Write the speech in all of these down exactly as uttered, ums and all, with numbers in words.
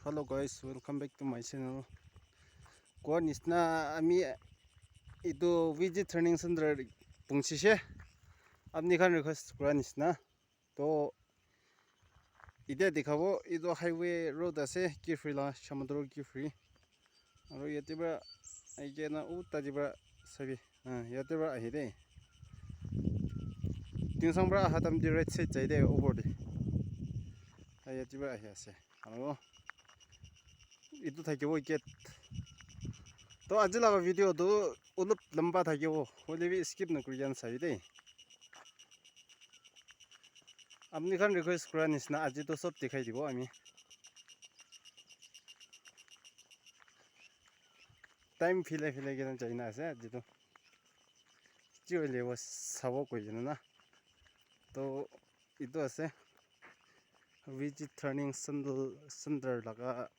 Hello guys, welcome back to my channel. Koa nisna ami itu V G Training Center pungsishe. Apni khan request kura nisna. To ite dikhabo, itu highway road ase, Kiphire la, Shamator Kiphire. Aru yate pra ahi kena, uh, tate pra sabi, ah, yate pra ahi de. Tingsang pra aha time te right side jai de, opor te. Ah, yate pra ahi ase. Aru itu thakibo gate. To aji laga video tu olop lamba thakibo, hoile bi skip nakuri kena sabi de. Apni khan request kura nisna aji to sob dikhai dibo ami. Time philai philai kena jaina ase aji to. Chi hoile bo sabo koi kena na. To itu ase V G Training Center, center laga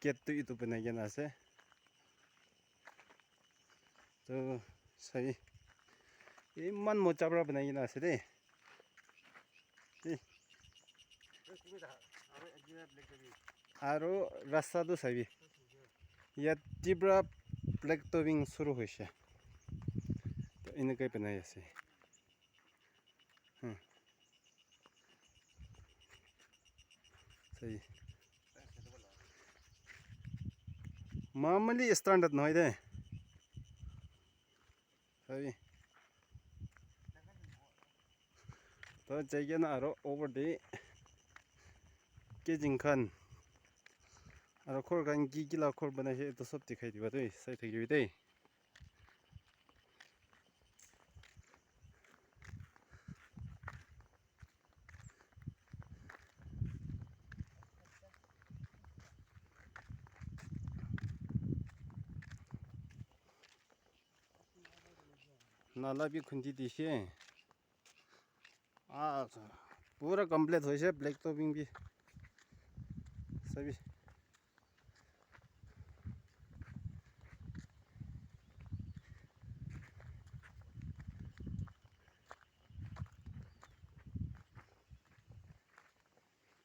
gate tu itu banai kena ase. To sai, iman mocha pra banai kena ase de. Eh. Aro rasta tu sabi. Yate pra black topping suru hoise. To enekai banai ase. Hmm. Sai. Mamali standard nohoi de. Sabi. To jai kena aro over de. Kejin khan. Aro khor khan ki ki la khor banai he to sob dikhai diba de. Sai thakibi de. Nala bi khundi dishe. Ah, pura complete hoise black topping bi. Sabi.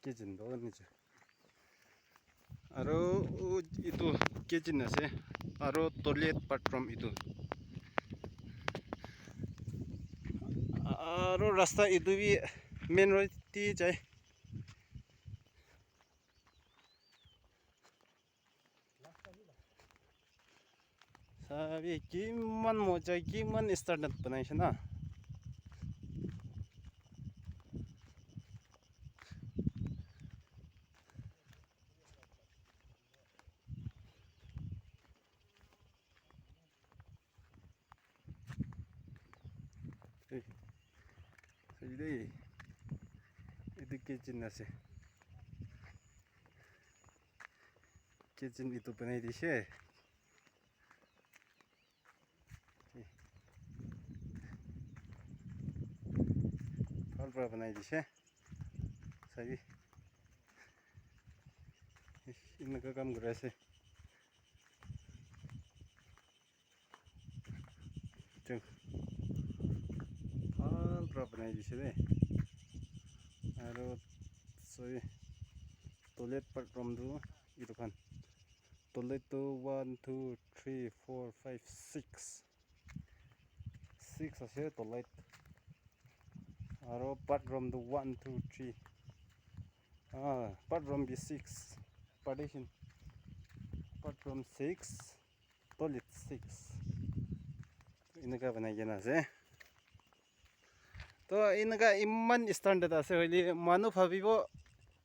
Kitchen do ni che. Aro itu kitchen ase. Aro toilet bathroom itu. Aro rasta itu bi main road te jai. Sabi kiman moja, kiman standard banaise na. Eh, sai de. Etu kitchen ase. Kitchen etu banai dise. Eh. Bhal para banai dise. Sabi. Ish, eneka kam kuri ase. Chang. Bhal para banai dise de. Aro soi toilet bathroom tu etu khan. Toilet tu one, two, three, four, five, six. Six ase toilet. Aro bathroom tu one, two, three. Ah, bathroom bi six. Partition. Bathroom six. Toilet six. Eneka banai kena ase. To eneka iman standard ase hoile manu bhabibo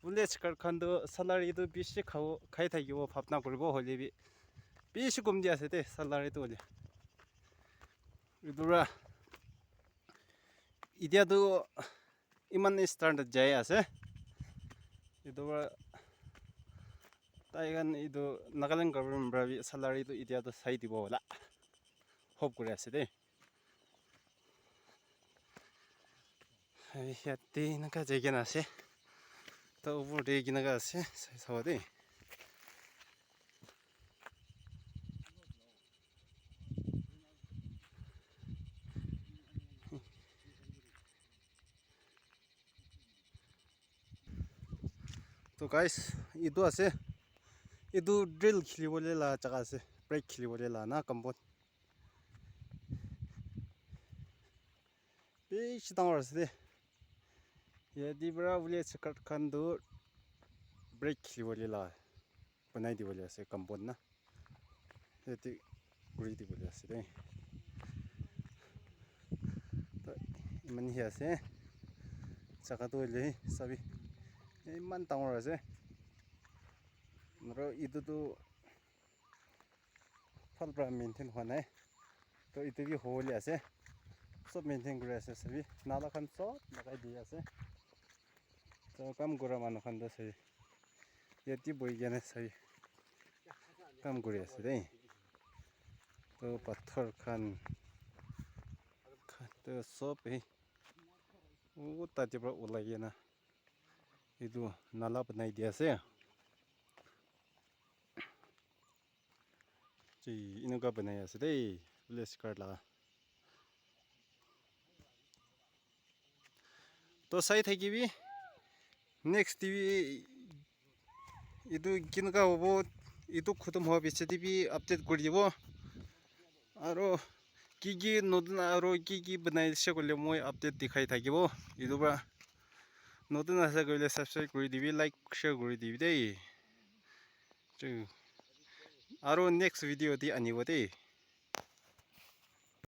village khan tu salary tu bishi khabo, khai thakibo bhabna kuribo hoile bi bishi kom di ase de salary tu hoile. Etu para etia tu iman standard jai ase. Etu para tai khan etu Nagaland government para bi salary tu etia tu sai dibo wala hope kuri ase de. Hai, yate eneka jai kena ase. To upor te eneka ase, sai sabo de. To guys, etu ase, etu drill khilibole la jaga ase, break khilibole la na compound. Bishi dangor ase de. Yate para village khan tu break khilibole la banai dibole ase compound na. Yate kuri dibole ase de. To iman hi ase. Jaga tu hoile sabi eman dangor ase. Aro etu tu bhal para maintain hua nai. To etu bi hobole ase. Sob maintain kuri ase sabi. Nala khan sob lagai di ase. To kam kura manu khan toh sabi. Yate bohi kena sabi. Kam kuri ase de. To pathor khan, khan to sob he. Oh, tate para ulai kena etu nala banai di ase. Chi, enuka banai ase de, village card la. To sai thakibi, next te bi etu kenuka hobo, etu khotom howa piche te bi update kuri dibo. Aro ki ki notun aro ki ki banai se koile moi update dikhai thakibo. Etu para notun ase koile subscribe kuri dibi, like, share kuri dibi de. Chu. Aro next video te anibo de.